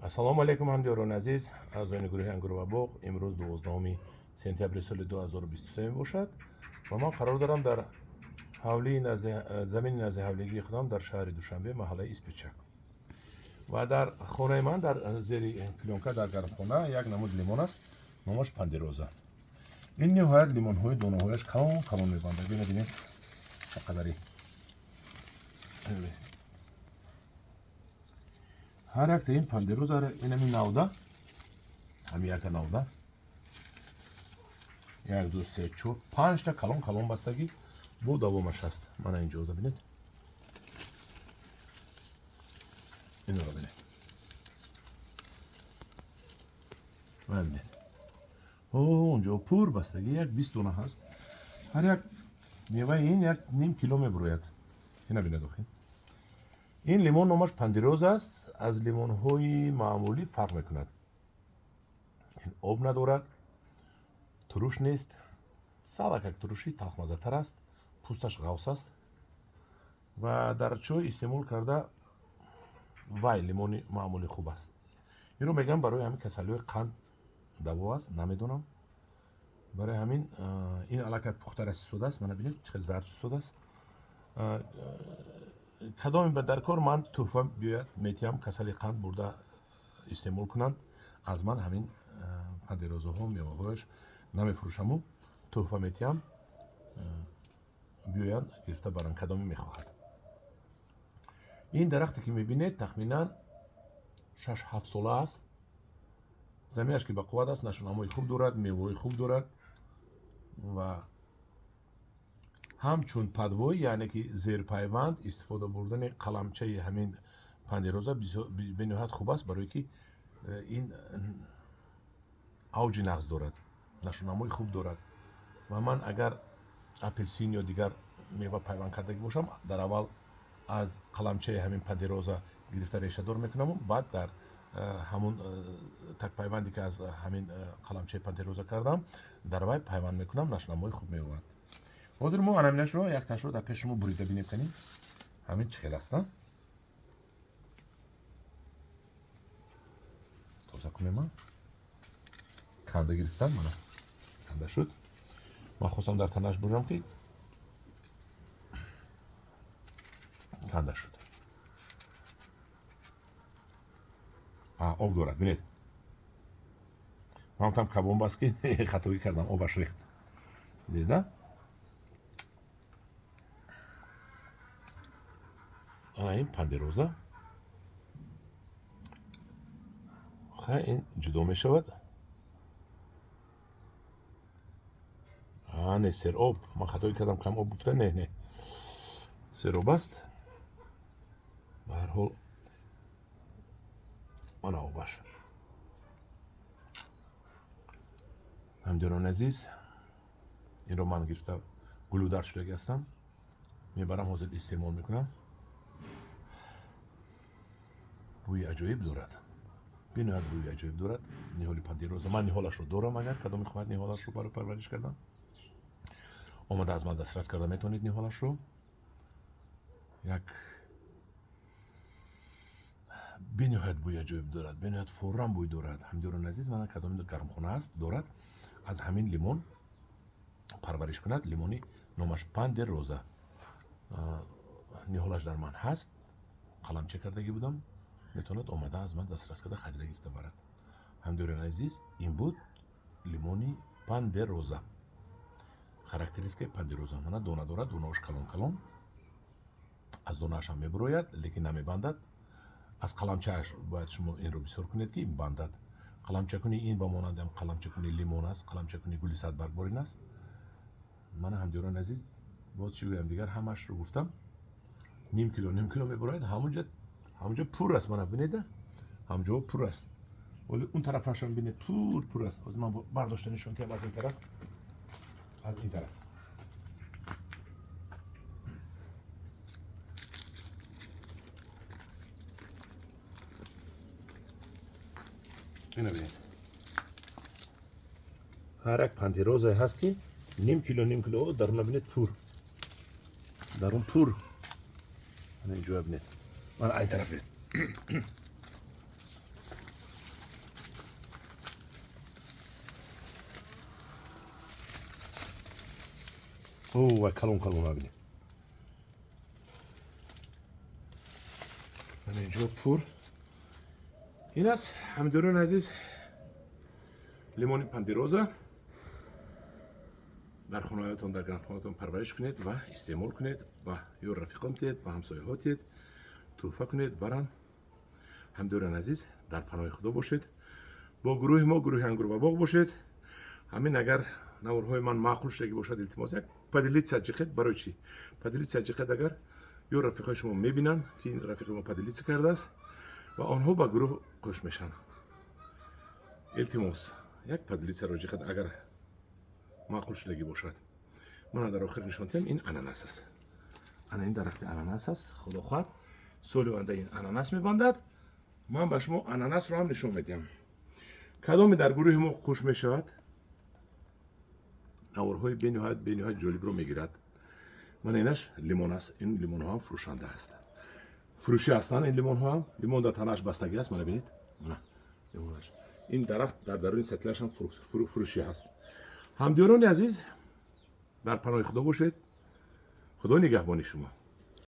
Ассалому алайкум, ҳамдиёрони азиз, аъзоёни гурӯҳи Ангур ва боғ. Имрӯз 12 сентябри соли 2023 мебошад ва ман қарор дорам дар ҳавлии назди замини назди ҳавлигии худам дар шаҳри Душанбе, маҳаллаи Испирчак. Ва дар хонаи ман дар зери плёнка дар гармхона як намуд лимон аст, номаш пандероза. Ин ниҳоят лимонҳои донаҳояш калон калон мебандад. Бинед, чӣ қадари. Ҳар якта ин пандероза, инами навда, ҳами яка навда, як, ду, се, чор, панҷта калон калон бастагӣ бо давомаш аст. Мана инҷо бинед, инро бинед, мана бинед, онҷо пур бастагӣ, як 20 дона ҳаст. Ҳар як меваи ин як ним кило мебурояд. Ина бинед охи. Ин лимон номаш пандероза аст, аз лимонҳои маъмулӣ фарқ мекунад. Ин об надорад, туруш нест, салакак турушӣ талхмаззатар аст, пӯсташ ғавс аст ва дар чой истеъмол карда вай лимони маъмулӣ хуб аст. Инро мегӯям барои ҳамин касалиҳои қанд даво аст, намедонам. Барои ҳамин ин аллакай пухта расисода аст. Мана бинед, чӣ қадр зард шуда аст. Кадоме ба дар кор ман тӯҳфа биёяд метиҳам, касали қанд бурда истеъмол кунанд. Аз ман ҳамин пандерозаҳо, меваҳояш намефурӯшаму тӯҳфа метиҳам, биёянд гирифта баранд, кадоме мехоҳад. Ин дарахте ки мебинед тахминан 6-7 сола аст. Заминаш ки бақувват аст, нашунамои хуб дорад, меваҳои хуб дорад ва ҳамчун падвой, яъне ки зерпайванд истифода бурдани қаламчаи ҳамин пандероза бениҳоят хуб аст, барое ки ин авҷи нағз дорад, нашунамои хуб дорад. Ва ман агар апелсин ё дигар мева пайванд кардагӣ бошам, дар аввал аз қаламчаи ҳамин пандероза гирифта решадор мекунаму баъд дар ҳамун такпайванде ки аз ҳамин қаламчаи пандероза кардам, дар вай пайванд мекунам, нашунамои хуб меовард. Ҳозир мо анаминашро якташро дар пеши шумо бурида бинем, кани ҳамин чӣ хел аст. Тоза кунем, канда гирифтам, мана канда шуд. Ман хостам дар танаш бурам ки канда шуд. Об дорад, бинед. Ман гуфтам кабон баст ки хатогӣ кардам, обаш рехт. Дида? Ана ин пандероза. Хай, ин ҷудо мешавад. Не, сероб. Ман хатогӣ кардам, кам об гуфта, не, не. Сероб аст. Ба ҳар ҳол мана обаш. Ҳамдиёрони азиз, инро ман гирифта гулудар шудагӣ ҳастам. Мебарам, ҳозир истеъмол мекунам. Бӯи аҷоиб дорад, бениҳоят бӯи аҷоиб дорад ниҳоли пандероза. Ман ниҳолашро дорам, агар кадоме хоҳад ниҳолашро барои парвариш кардан, омада аз ман дастрас карда метавонед ниҳолашро. Як бениҳоят бӯи аҷоиб дорад, бениҳоят форам бӯй дорад. Ҳамдиёрони азиз, мана кадоме гармхона аст дорад, аз ҳамин лимон парвариш кунад. Лимони номаш пандероза. Ниҳолаш дар ман ҳаст, қаламча кардагӣ будам, метавонад омада аз ман дастрас карда харида гирифта барад. Ҳамдиёрони азиз, ин буд лимони пандероза. Характеристикаи пандероза: мана дона дорад, донаҳош калон калон, аз донаашам мебурояд, лекин намебандад. Аз қаламчааш бояд шумо инро бисёр кунед ки ин бандад. Қаламчакунии ин ба монанди ҳам қаламчакунии лимон аст, қаламчакунии гули садбаргборин аст. Мана ҳамдиёрони азиз, боз чӣ гӯям дигар, ҳамаашро гуфтам. Ним кило, ним кило мебурояд, ҳамунҷо пур аст. Мана бинеда, ҳамҷо пур аст. Вале он тарафашам бинед, пур пур аст. Ҳозир ман бардошта нишон диҳам аз ин тараф, аз ин тараф. Ина бинед, ҳар як пандерозае ҳаст ки ним кило, ним кило даруна бинед, пур, дарун пур. Ана инҷоя бинед, мана ай тараф бинед. О, вай, калон калон бинед. Мана инҷо пур. Ин аст, ҳамдиёрони азиз, лимони пандероза. Дар хонаҳоятон, дар гармхонаатон парвариш кунед ва истеъмол кунед, ба ё рафиқон тиҳед, ба ҳамсояҳо тиҳед, тӯҳфа кунед, баранд. Ҳамдиёрони азиз, дар паноҳи Худо бошед. Бо гурӯҳи мо, гурӯҳи Ангур ва боғ бошед. Ҳамин агар наворҳои ман маъқул шудагӣ бошад, илтимос, як поделиться ҷиқед. Барои чӣ поделиться ҷиқед? Агар ё рафиқҳои шумо мебинанд, ки ин рафиқи мо поделиться кардааст, ва онҳо ба гурӯҳ қӯш мешаванд. Илтимос, як поделиться ро ҷиқед, агар маъқул шудагӣ бошад. Мана дар охир нишон диҳам, ин ананас аст. Ана ин дарахти ананас аст. Худо хоҳад, соли оянда ин ананас мебандад. Ман ба шумо ананасро ҳам нишон медиҳам. Кадоме дар гурӯҳи мо хуш мешавад, наворҳои бениҳоят бениҳоят ҷолибро мегирад. Мана инаш лимон аст. Ин лимонҳо ҳам фурӯшанда аст, фурӯшӣ ҳастанд. Ин лимонҳо ҳам, лимон дар танааш бастагӣ аст. Мана бинед, мана лимонаш. Ин дарахт дар даруни сатилаш ҳам фурӯшӣ ҳаст. Ҳамдиёрони азиз, дар паноҳи Худо бошед. Худо нигаҳбони шумо.